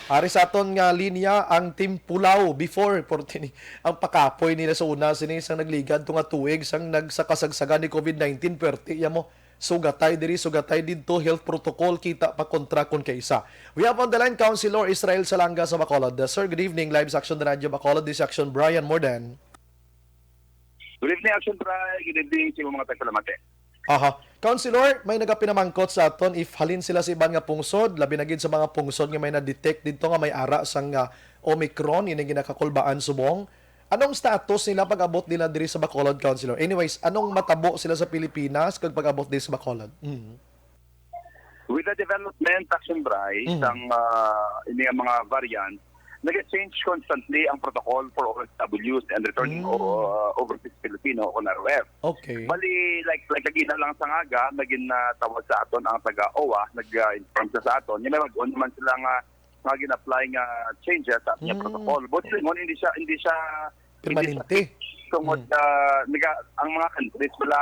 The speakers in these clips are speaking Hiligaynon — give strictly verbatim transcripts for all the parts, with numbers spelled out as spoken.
Ari sa aton nga linya ang Team Pulao before, forty ni ang pakapoy nila sa una sini sang nagligad to nga tuig sang nagsakasagsagan ni covid nineteen, perti ya mo. Sugatay diri, sugatay didto, health protocol, kita pa kontra kon kaisa. We have on the line Councilor Israel Salanga sa Bacolod. Uh, sir, good evening. Live sa Action Radyo Bacolod, this is Action Brian Morden. Good evening, Action Brian. Good evening sa mga tagpalamati. Aha. Councilor, may nagapinamangkot sa aton if halin sila sa iban nga pungsod, labi na gid sa mga pungsod nga may na-detect didto nga may ara sang, ah, Omicron, ini ginakakulbaan subong. Anong status nila pag-abot nila diri sa Bacolod, Councilor? Anyways, anong matabo sila sa Pilipinas kag pag-abot diri sa Bacolod? Mhm. With the development, Action Brian, Mhm. sang, ah, ini nga mga variant, nag-change constantly ang protocol for O F Ws and returning Mm. o, ah, overseas Filipino o R O F. Okay. Bali, like, like, lagi na lang sa ngaga, naging, ah, tawag sa aton ang taga O W A, nag-, ah, inform sa, sa aton. Yung may mag-on naman sila nga, nga gin-apply nga changes sa ating Mm. protocol. But yun, hindi siya, hindi siya, hindi siya Permanente. fixed. Tungod, Mm. ah, naga-, ang mga countries, wala,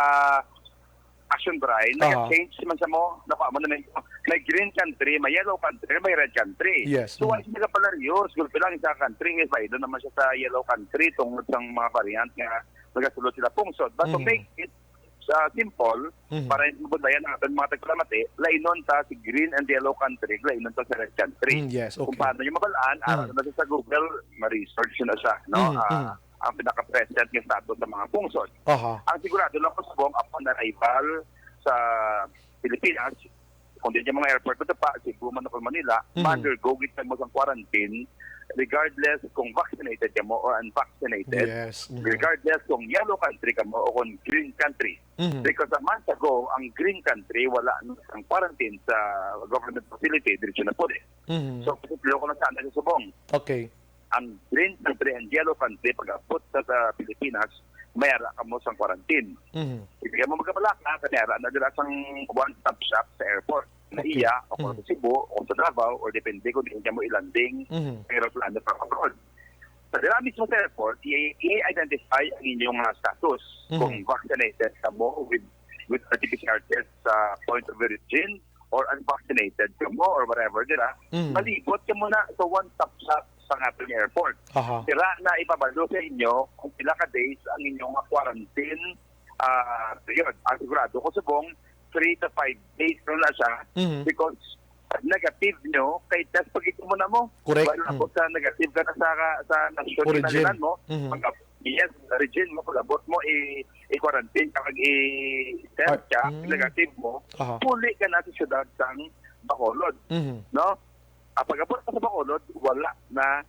Action Brian, Aha. nag-change man siya mo. Nakuha mo na may, may green country, may yellow country, may red country. Yes, So, mm. why siya nagapalaryos? Gulpi lang sa country, eh, baylo naman siya sa yellow country tungod sa mga variant nga nagasulod sila pungsod. But to Mm. make it, uh, simple, Mhm. para mabudlayan ang ating mga tagpalamati, lainon ta si green and yellow country, lainon ta sa red country. Mm, yes, Kung okay. paano niyo mabalaan, Mm. araw na sa Google, ma-research na siya, no? Mm, Ah, mm. ang pinaka-present nga status sa mga pungsod. Aha. Ang sigurado lang ko subong upon arrival sa Pilipinas, kung di yung mga airport, ito pa, Cebu man o Manila, Mhm. ma-undergo gid mo sa quarantine, regardless kung vaccinated ka mo or unvaccinated, Yes. Mhm. regardless kung yellow country ka mo o kung green country. Mhm. Because a month ago, ang green country, wala na ang quarantine sa government facility, diretso na po eh. Mhm. So, posible ko na sana sa subong. Okay. Ang green country and yellow country, pag-abot sa, sa Pilipinas, may ara kamo sang quarantine. Mhm. Hindi ka mo magkabalaka, kani ara na dira sang one-stop shop sa airport. Na Okay. iya, o kung Mhm. sa Cebu, o sa Davao, or depende kung di mo i-landing Mhm. ang aeroplano from abroad. Sa dira mismo sa airport, i- i-identify ang inyong, ah, status. Mhm. Kung vaccinated ka mo with, with R T P C R test sa point of origin, or unvaccinated ka mo, or whatever, dira, Mhm. malibot ka mo na sa one-stop shop sa aton airport. Aha. Dira na ipabalo sa inyo kung pila ka days ang inyong quarantine, ah, period. Ang sigurado ko subong, three to five days na na siya Mhm. because pag negative nyo, kay test pag ito mo na mo. Correct. Wala Mm. po sa negative ka na sa, sa nasyon Origin. kinalinan mo, Mhm. pag, yes, origin mo, pag-abot mo, i, i-quarantine ka, mag i-test Ar-, ka, mm. negative mo, Aha. puli ka na sa syudad sang Bacolod. Mhm. No? Ah, pag-abot ka sa Bacolod, wala na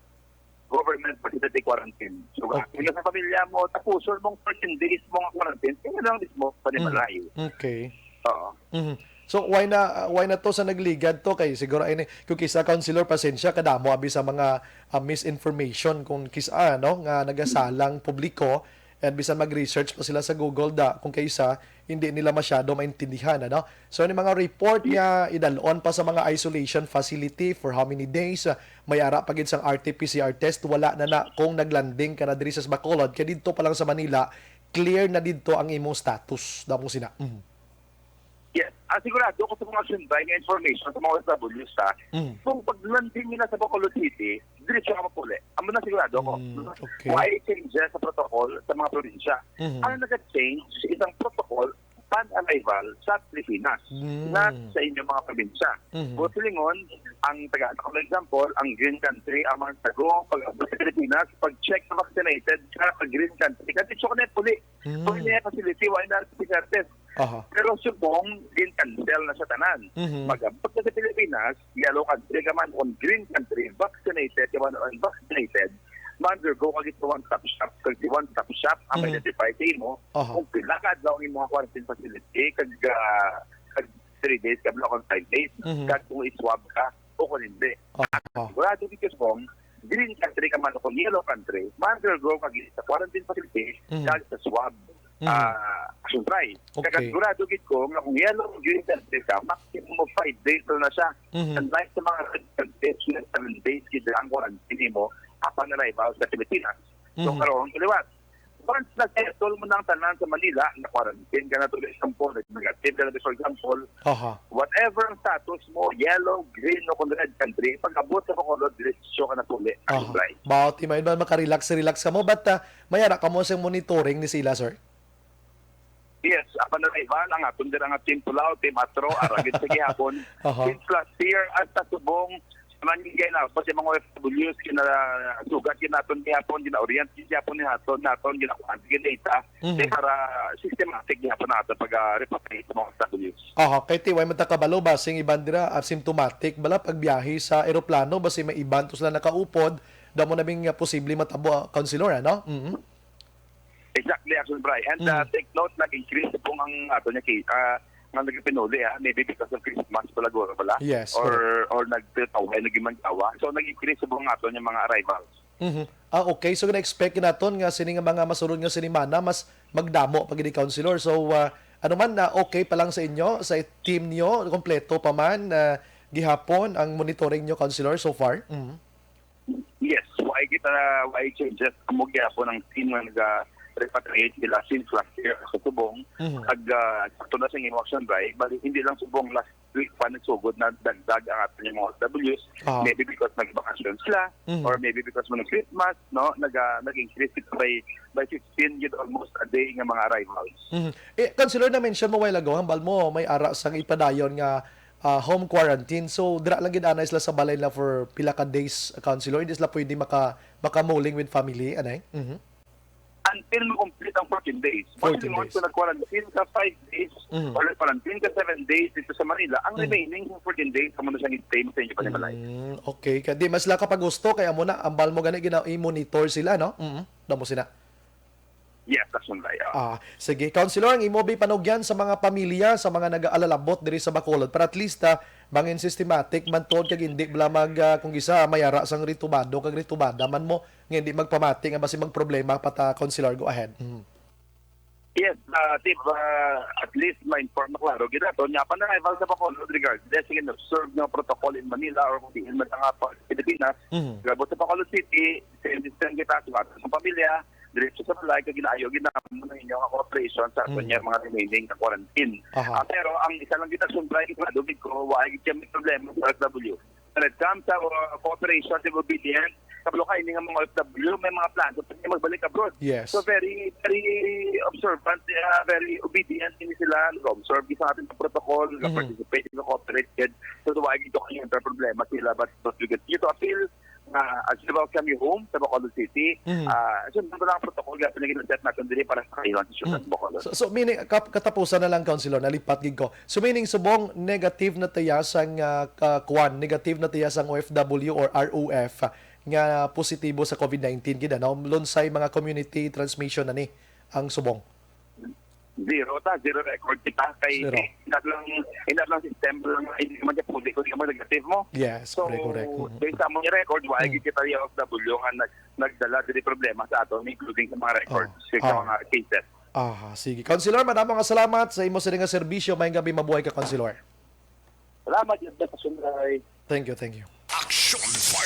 government facility quarantine. So, Okay. kung sa pamilya mo, tapuson mong fourteen days mo nga quarantine, kaya lang mismo, panimalay. Mm. Okay. Oo. Mhm. So, why na, why na to sa nagligad to? Kay siguro, ay, ni-, kung kisa, Councilor, pasensya, kadamo abi sa mga, ah, misinformation kung kisa, ano, nga nagasalang publiko, and bisan mag-research pa sila sa Google, da, kung kay isa, hindi nila masyado maintindihan, ano? So, ni mga report nga idalon pa sa mga isolation facility for how many days, ah, may ara pa gid sang R T P C R test, wala na na kung naglanding ka na diri sa Bacolod, kay didto pa lang sa Manila, clear na didto ang imong status, daw mo sina. Mhm. Yes. Ah, sigurado ko sa mga sunday nga information sa mga O F W sa, Mm. kung pag-landing nila sa Bacolod City, diretso ka mapuli. Amo na sigurado ko. Mm, okay. Why changes sa protocol sa mga probinsya? Mhm. Ang nag-change, isang protocol pan-arrival sa Pilipinas, Mm. not sa inyong mga probinsya. Mhm. Buot silingon, ang taga, for example, ang green country, ang mga tago, pag-abot sa Pilipinas, pag-check na vaccinated ka, pag green country ka, diretso ka na puli. Mm. Kung hindi facility, why not P C R test? Aha. Pero subong, gin-cancel na sa tanan. Mhm. Pag-abot na sa Pilipinas, yellow country ka man, on green country, vaccinated ka man, unvaccinated, ma-undergo ka gid sa one-stop shop. Kag si one-stop shop, ang Mhm. identify sa imo, Aha. kung pila ka adlaw ang imong quarantine facility, kag, ah, kag three days, kag, kag five days, Mhm. kag kung i-swab ka, o kung hindi. Aha. Sigurado gid ka subong, green country ka man o kung yellow country, ma-undergo ka gid sa quarantine facility, Mhm. kag sa swab, Mhm. ah, action try. Okay. Kag sigurado gid ko nga kung yellow o green country ka, maximum of five days na siya. Mhm. Unlike sa mga red countries, seven days gid ang quarantine mo upon arrival sa Pilipinas. So, Mhm. karon, kaliwat. Once na-settle mo na ang tanan sa Manila, na-quarantine ka na, to, for example, negative ka na, for example, Aha. whatever ang status mo, yellow, green, o kung red country, pag-abot sa Bacolod, diretso ka na puli. Aha. Right. Mao, ti, may man, makarelax-relax ka mo, but, ah, may ara ka mo sa monitoring ni sila, sir? Yes, upon arrival, ang aton dira nga Team Pulao, Team Atro, aragid sa gihapon. Aha. Since last year, hasta subong, sa man ginawa sa mga O F Ws, kinasugat gid naton gihapon, gina-orient gid gihapon ni naton, naton, ginakuha gid data, Mhm. kay para systematic gihapon ang aton pag, ah, repatriate sa mga O F Ws. Aha, kay ti, way man ta kabalo, basing iban dira asymptomatic bala pagbiyahe sa eroplano, basi may iban to sila nakaupod, damo na bing, ah, posible matabo, ah, Councilor, ano? Mhm. Exactly, Action Bry. And, uh, Mm. take note, nag-increase subong ang ato niya ki-, ah, nga nagapinuli, ah, maybe because of Christmas pala, guro pala. Yes, Or, correct. or nagtatawa, nagimanggawa. So, nag-increase subong ang ato niya mga arrivals. Mhm. Ah, okay. So, gina-expect naton nga sini nga mga masunod nga sinimana, mas magdamo pa gid, Councilor. So, ah, ano man, ah, okay pa lang sa inyo, sa team niyo, kompleto pa man, ah, gihapon ang monitoring niyo, Councilor, so far? Mhm. Yes, why kita, why changes? Amo gyapon ang team nga naga-repatriate sila since last year sa Subong. Mhm. Ag, ah, sakto na sa imong Action Bry, bali, hindi lang Subong, last week pa nagsugod na dagdag ang aton yung mga O F Ws. Ah. Maybe because nagbakasyon sila, Mhm. or maybe because mo nag-Christmas, no? Nag, ah, nag-increase ito by, by fifteen, yun, almost a day nga mga arrivals. Mhm. Eh, Councilor, na-mention mo while ago, hambal mo, may ara sang ipadayon nga ah, home quarantine. So, dira lang gid anay sila sa balay nila for pila ka days, Councilor. Hindi sila pwede maka-, makamuling with family, anay? Mhm. Until ma-complete ang fourteen days. Fourteen Pag days. Kung nag-quarantine ka five days, Mhm. or nag-quarantine ka seven days dito sa Manila, ang Mhm. remaining fourteen days, amo na siyang stay mo sa inyo panimalay. Mm, okay. Kaya di mas sila kapag gusto, kaya mo na, ambal mo gani, gina-, i-monitor sila, no? Mhm. Damo sila. Yes, Action Bry, ah. Ah, sige. Councilor, ang imo bi panugyan sa mga pamilya, sa mga nag-aalalabot diri sa Bacolod, para at least, ah, mangin systematic man tuod kag hindi bala mag, ah, kung gisa, may ara sang ritubado kag ritubada man mo, nga hindi magpamati nga basi magproblema pa ta, Councilor. Go ahead. Mhm. Yes, ah, Tib, ah, at least ma-inform na klaro gid naton nga upon arrival sa Bacolod, regardless, sige, observe nga protocol in Manila or kung diin man ang, ah, pa-, Pilipinas, Mhm. gabot sa Bacolod City, same distance kita, sugat sa pamilya, diretso sa balay, kag ginaayo gid naman ang inyong cooperation sa aton Mm. nga mga remaining nga quarantine. Aha. Ah, pero ang isa lang kita sumbay, sigurado gid ko, wa gid kami problema sa O F W. When it comes sa, uh, cooperation and obedience, kabalo ka, ini nga mga O F W, may mga plano pa niya magbalik abroad. Yes. So, very, very observant, uh, very obedient ini sila. Nag-observe sa ating protocol, Mhm. nag-participate, nag-cooperate, gid. So, wa gid ko kanya problema sila, but, but we continue to appeal nga as you welcome you home sa Bacolod City, Mhm. ah, sundon ko lang ang protocol nga pinag-set natin diri para sa kailang sa siyudad Mhm. sa Bacolod. So, so, meaning, kap-, katapusan na lang, Councilor, nalipat gid ko. So, meaning, subong negative na tiya sang, ah, ka-, kuwan, negative na tiya sang O F W or R O F nga positibo sa COVID nineteen gid, ano? Lunsay mga community transmission na ni ang subong. Zero ta, zero record kita. Kay Zero. Hindi lang, hindi lang system lang, hindi naman siya pwede kung hindi ka negative mo. Yes, So, correct, correct. Mm. based sa among record, wa Mm. gid kita yung O F W nga nag-, nagdala diri problema sa aton, including sa mga records, Oh. sa Oh. mga cases. Aha, sige. Councilor, madamo nga salamat sa imo sini nga serbisyo. Maayong gabi, mabuhay ka, Councilor. Salamat, Jud, sa sunday. Thank you, thank you. Action Fire